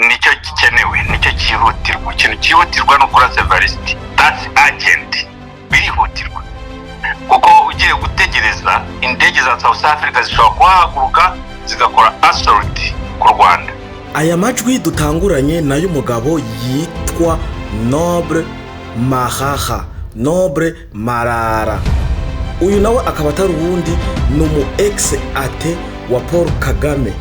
Nicyo gikenewe, nicyo cyihutirwa. Ikintu cyihutirwa ni ukurasa Evariste. That's urgent, birihutirwa, kuko ugiye gutegereza, indege za South Africa zishobora kuhahaguruka zigakora assault ku Rwanda. Aya majwi dutanguranye n'ay'umugabo yitwa Noble Mahaha, Noble Marara. Uyu nawe akaba atari uwundi, ni umu ex ate wa Paul Kagame.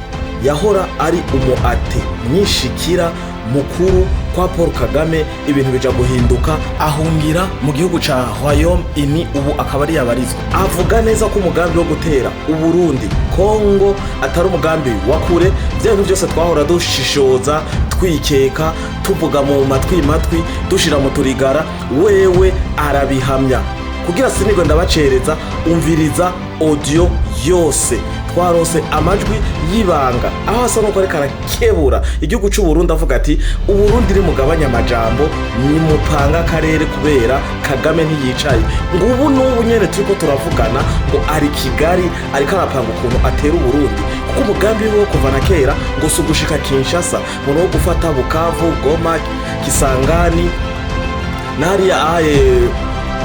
Yahora ari umu ate mwishikira mukuru kwa Paul Kagame. Ibintu bija guhinduka, ahungira mu gihugu ca Royaume Uni, ubu akaba ari yabarizwa. Avuga neza ko umugambi wo gutera Uburundi, Kongo, atari umugambi wa kure. Bya bintu byose twahora dushishoza, twikeka, tuvuga mu matwi matwi, dushira mu turigara, wewe arabihamya. Kugira sinigwe ndabacereza, umviriza audio yose. Twarose amajwi y'ibanga aho asa nuko ariko arakebura igihugu cy'u Burundi, avuga ati: "Uburundi nimugabanya amajambo, nimupanga akarere, kubera Kagame ntiyicaye." Ngo ubu n'ubu nyene turiko turavugana, ngo ari Kigali, ariko arapanga ukuntu atera Uburundi, kuko umugambi wiwe wo kuva na kera ngo si ugushika Kinshasa, ngo ni uwo gufata Bukavu, Goma, Kisangani n'hariya aye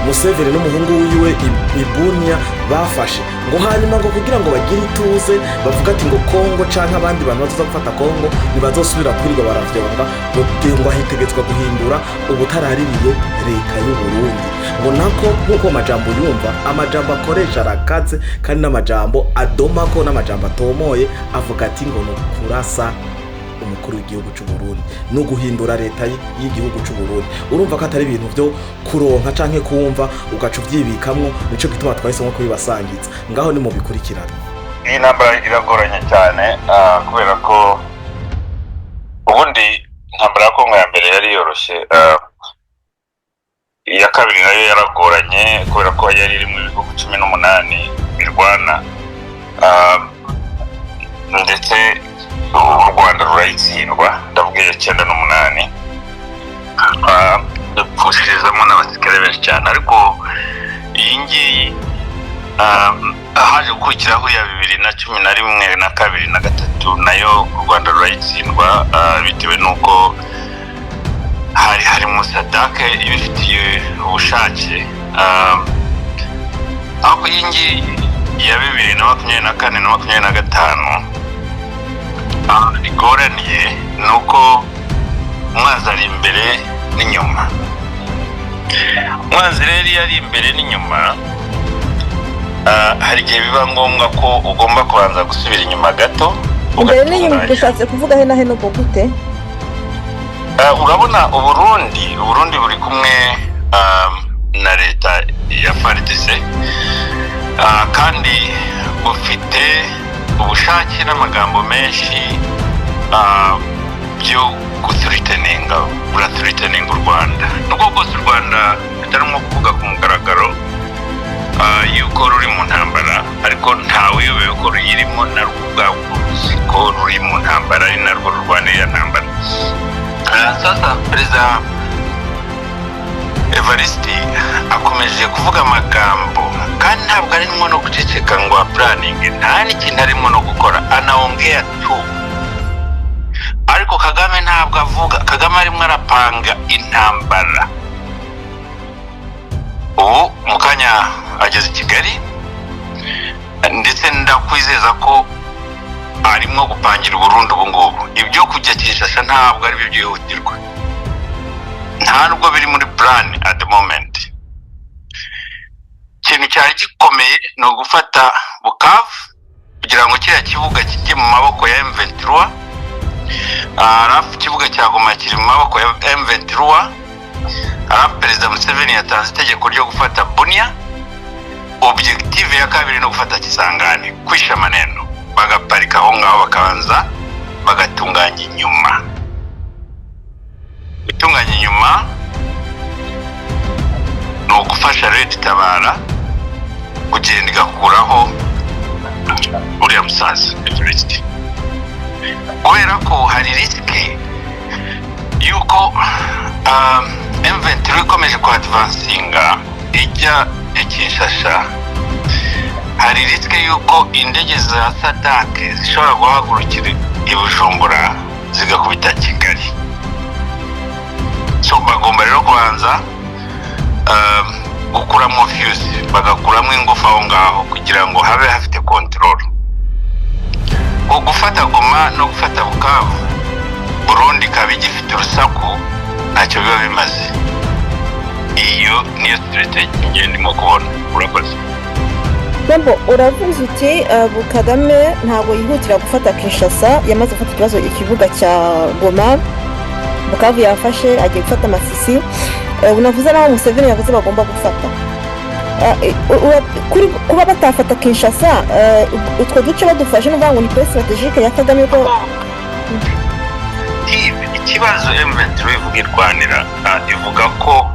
Museveni n'umuhungu wiwe Ibunia bafashe. Ngo hanyuma, ngo kugira ngo bagire ituze, bavuga ati ngo Kongo canke abandi bantu bazoza gufata Kongo ntibazosubira kwirirwa baravyonga. Ngo hitegetswe guhindura ubutaraririye leta y'u Burundi. Ngo nako nk'uko amajambo yumva, amajambo akoresha arakaze, kandi n'amajambo adomako, n'amajambo atomoye. Avuga ati ngo ni ukurasa umukuru w'igihugu cy'u Burundi no guhindura leta y'igihugu cy'u Burundi. Urumva ko atari ibintu byo kuronka canke kumva ugaca ubyibikamwo. Nico gituma twahisemo kubibasangiza. Ngaho ni mu bikurikirana. Iyi ntambara iragoranye cyane, kubera ko ubundi intambara ya Kongo ya mbere yari yoroshye. Iya kabiri nayo yaragoranye, kubera ko yari irimo ibihugu 18 birwana, ndetse u Rwanda rurayitsindwa. Ndavuga iya 98. Dupfushirizamo n'abasirikare benshi cyane. Ariko iyi ngiyi, haje gukurikiraho iya 2011 na kabiri na gatatu, nayo u Rwanda rurayitsindwa, bitewe n'uko hari harimo SADC ibifitiye ubushake. Aho iyi ngiyi ya 2024 na 25 igoraniye ni uko umwanzi ari imbere n'inyuma. Umwanzi rero iyo ari imbere n'inyuma, hari igihe biba ngombwa ko ugomba kubanza gusubira inyuma gato, Imbere n'inyuma? ugatunganya. Bishatse kuvuga he na he n'ubwo gute? Urabona Uburundi buri kumwe na leta ya FARDC, kandi bufite ubushake n'amagambo menshi byo guthreateninga, burathreateninga u Rwanda, nubwo bwose u Rwanda rutarimo kuvuga ku mugaragaro yuko ruri mu ntambara, ariko ntawe uyobewe ko ruyirimo. Narwo ubwarwo ruzi ko ruri mu ntambara, ari narwo rurwana iriya ntambara. Sasa Perezida Evariste akomeje kuvuga amagambo, kandi ntabwo arimo no guceceka ngo aplanninge, nta n'ikintu arimo no gukora, anaongea tu. Ariko Kagame ntabwo avuga. Kagame arimo arapanga intambara. Ubu mu kanya ageze i Kigali, ndetse ndakwizeza ko arimo gupangira Uburundi ubu ngubu. Ibyo kujya Kinshasa ntabwo ari byo byihutirwa, nta nubwo biri muri plan at the moment. Ikintu cyari gikomeye ni ugufata Bukavu, kugira ngo kiriya kibuga kijye mu maboko ya M23. Halafu ikibuga cya Goma kiri mu maboko ya M23. Halafu Perezida Museveni yatanze itegeko ryo gufata Bunia. Objective ya kabiri ni ugufata Kisangani, kwisha maneno, bagaparika aho ngaho, bakabanza bagatunganya inyuma. Gutunganya inyuma ni ugufasha Red Tabara kugenda igakuraho uriya musaza Evariste, kubera ko hari risk yuko M23 ikomeje kuadvancinga ijya i Kinshasa, hari risk yuko indege za SADC zishobora guhagurukira i Bujumbura. Zigakubita Kigali. So bagomba rero kubanza gukuramo fuse, bagakuramo ingufu aho ngaho kugira ngo habe hafite control. Gufata Goma no gufata Bukavu, Burundi ikaba igifite urusaku, ntacyo biba bimaze. Iyo niyo strategy njye ndimo kubona. Urakoze. Tembo, uravuze uti Kagame ntabwo yihutira gufata Kinshasa, yamaze gufata ikibazo, ikibuga cya Goma, Bukavu yafashe, agiye gufata Masisi. Unavuze naho Museveni yavuze bagomba gufata. Kuba batafata Kinshasa, utwo duce badufashe, ni ukuvuga ngo ni kuri stratégique ya Kagame ko Ikibazo M23 ivuga irwanira, ivuga ko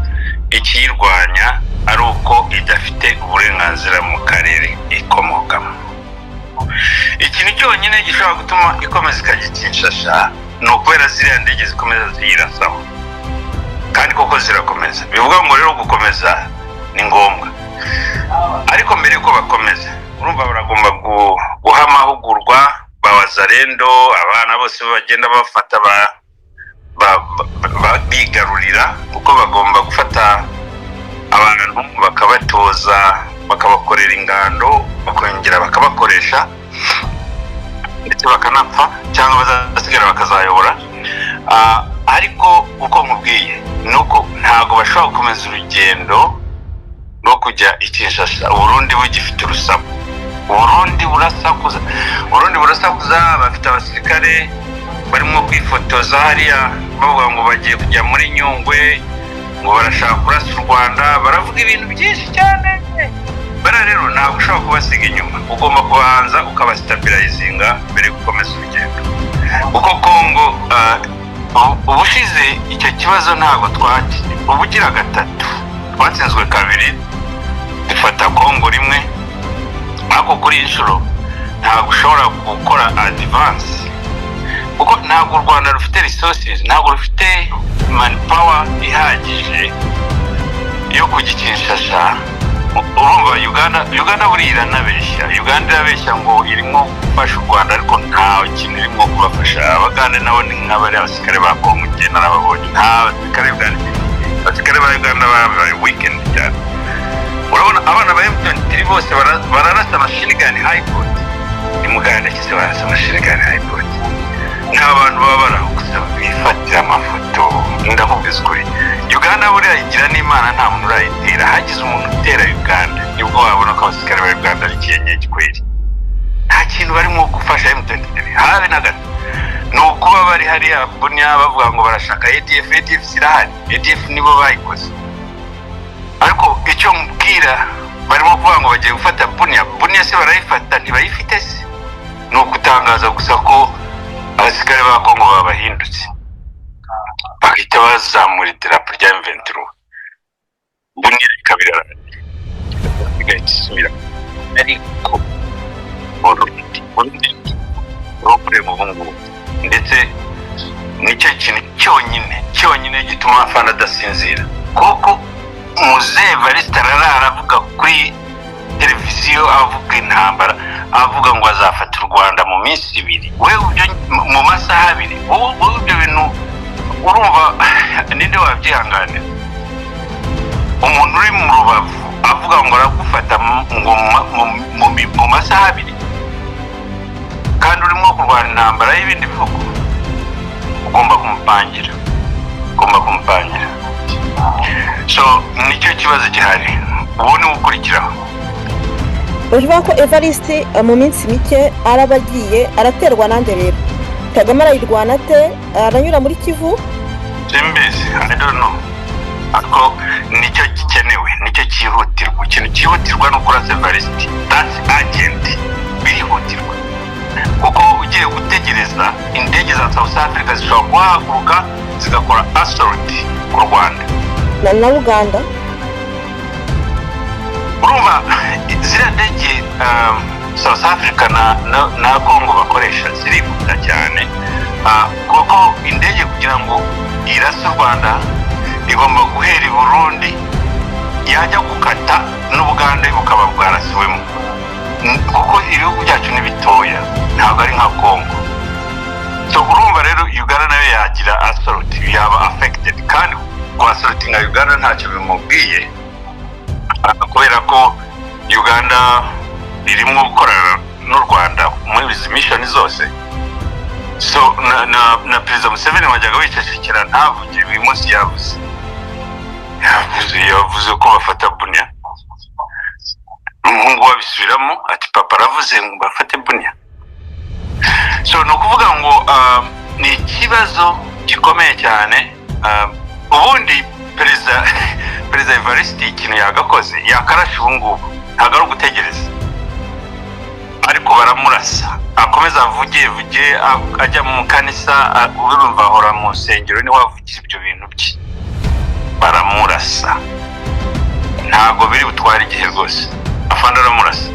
ikiyirwanya ari uko idafite uburenganzira mu karere ikomokamo. Ikintu cyonyine gishobora gutuma ikomeza ikajya Kinshasa ni ukubera ziriya ndege zikomeza ziyirasaho, kandi koko zirakomeza. Bivuga ngo rero gukomeza ni ngombwa, ariko mbere yuko bakomeza, urumva baragomba guha amahugurwa ba wazalendo, abana bose bagenda bafata bigarurira, kuko bagomba gufata abantu bakabatoza, bakabakorera ingando, bakongera bakabakoresha, ndetse bakanapfa cyangwa bazasigara bakazayobora. Ariko uko nkubwiye ni uko ntabwo bashobora gukomeza urugendo rwo kujya i Kinshasa Uburundi bugifite urusaku. Uburundi burasakuza, Uburundi burasakuza. Bafite abasirikare barimo kwifotoza hariya bavuga ngo bagiye kujya muri Nyungwe, ngo barashaka kurasa u Rwanda, baravuga ibintu byinshi cyane. Bariya rero ntabwo ushobora kubasiga inyuma, ugomba kubanza ukabastabilizinga mbere yo gukomeza urugendo, kuko Kongo ubushize icyo kibazo ntabwo twaki ubugira gatatu, twatsinzwe kabiri, dufata Kongo rimwe, ariko kuri iyi nshuro ntabwo ushobora gukora advance, kuko ntabwo u Rwanda rufite resources, ntabwo rufite manpower ihagije yo kujya Kinshasa. Urumva Uganda buriya iranabeshya. Uganda irabeshya ngo irimo gufasha u Rwanda, ariko nta kintu irimo kubafasha. Abagande nabo ni nk'abari abasirikare ba Kongo, njye narababonye. Nta basirikare Uganda, abasirikare ba Uganda babaye weakened cyane. Urabona abana ba M23 bose bararasa machine gun high court. Ni muganda kize barasa machine gun high court. Ni abantu baba bari aho gusa bifatira amafoto. Ndakubwiza ukuri, Uganda buriya igira n'Imana nta muntu urayitera. Hagize umuntu utera Uganda, nibwo wabona ko abasirikare ba Uganda ari ikiyenyeji kweri. Nta kintu barimo gufasha M23 habe na gato. Ni ukuba bari hariya Bunia bavuga ngo barashaka ADF. ADF zirahari, ADF nibo bayikoze. Ariko icyo mbwira, barimo kuvuga ngo bagiye gufata Bunia. Bunia se barayifata? Ntibayifite se? Ni ukutangaza gusa ko abasirikare ba Kongo babahindutse, bagahita bazamura idarapo rya M23, Bunia ikaba irarangiye, igahita isubira. Ariko Burundi problem ubu ngubu, ndetse nicyo kintu cyonyine cyonyine gituma afana adasinzira, kuko muzehe Evariste ararara avuga kuri televiziyo, avuga intambara, avuga ngo azafata u Rwanda mu minsi 2, wewe ibyo mu masaha 2, wowe ibyo bintu urumva ninde wabyihanganira? Umuntu uri mu Rubavu avuga ngo aragufata ngo mu masaha 2, kandi urimo kurwana intambara y'ibindi bihugu, ugomba kumupangira, ugomba kumupangira. So nicyo kibazo gihari, ubu ni ukurikiraho. Uravuga ko Evariste mu minsi mike araba agiye, araterwa nande rero? Kagame arayirwana ate? Aranyura muri Kivu? Simbizi, I don't know, ariko nicyo gikenewe, nicyo cyihutirwa. Ikintu cyihutirwa ni ukurasa Evariste. That's urgent, birihutirwa, kuko ugiye gutegereza indege za South Africa zishobora kuhaguruka zigakora assault ku Rwanda. Na Uganda. Urumva ziriya ndege South Africa na Congo bakoresha zirihuta cyane, kuko indege kugira ngo irase u Rwanda igomba guhera i Burundi, yajya gukata n'Ubugande bukaba bwarasiwemo. Kuko ibihugu byacu ni bitoya, ntabwo ari nka Congo. So urumva rero, Uganda nayo yagira assault, yaba affected, kandi ku assaultinga Uganda ntacyo bimubwiye, kubera ko Uganda irimo gukorana n'u Rwanda muri izi mission zose. So na Perezida Museveni wajyaga wicecekera ntavuge, uyu munsi yavuze ko bafata Bunia. Umuhungu we abisubiramo ati: "Papa aravuze ngo bafate Bunia." So ni ukuvuga ngo ni ikibazo gikomeye cyane. Ubundi Perezida Evariste ikintu yagakoze, yakarashe ubu ngubu, ntabwo ari ugutegereza, ariko baramurasa. Akomeza avuge vuge, ajya mu kanisa, urumva ahora mu nsengero, niwe avugira ibyo bintu bye. Baramurasa, ntabwo biri butware igihe rwose, afande aramurasa.